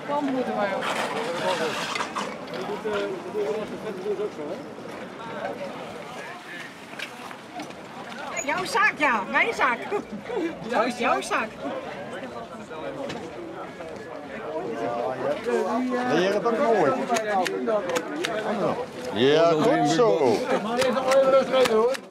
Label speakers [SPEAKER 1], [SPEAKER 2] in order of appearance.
[SPEAKER 1] Kant moeten wij op. Jouw zaak, ja. Mijn zaak. Jouw zaak.
[SPEAKER 2] Nee, dat ook nooit. Ja, goed zo.
[SPEAKER 3] Maar eerst nog even rustig eten hoor.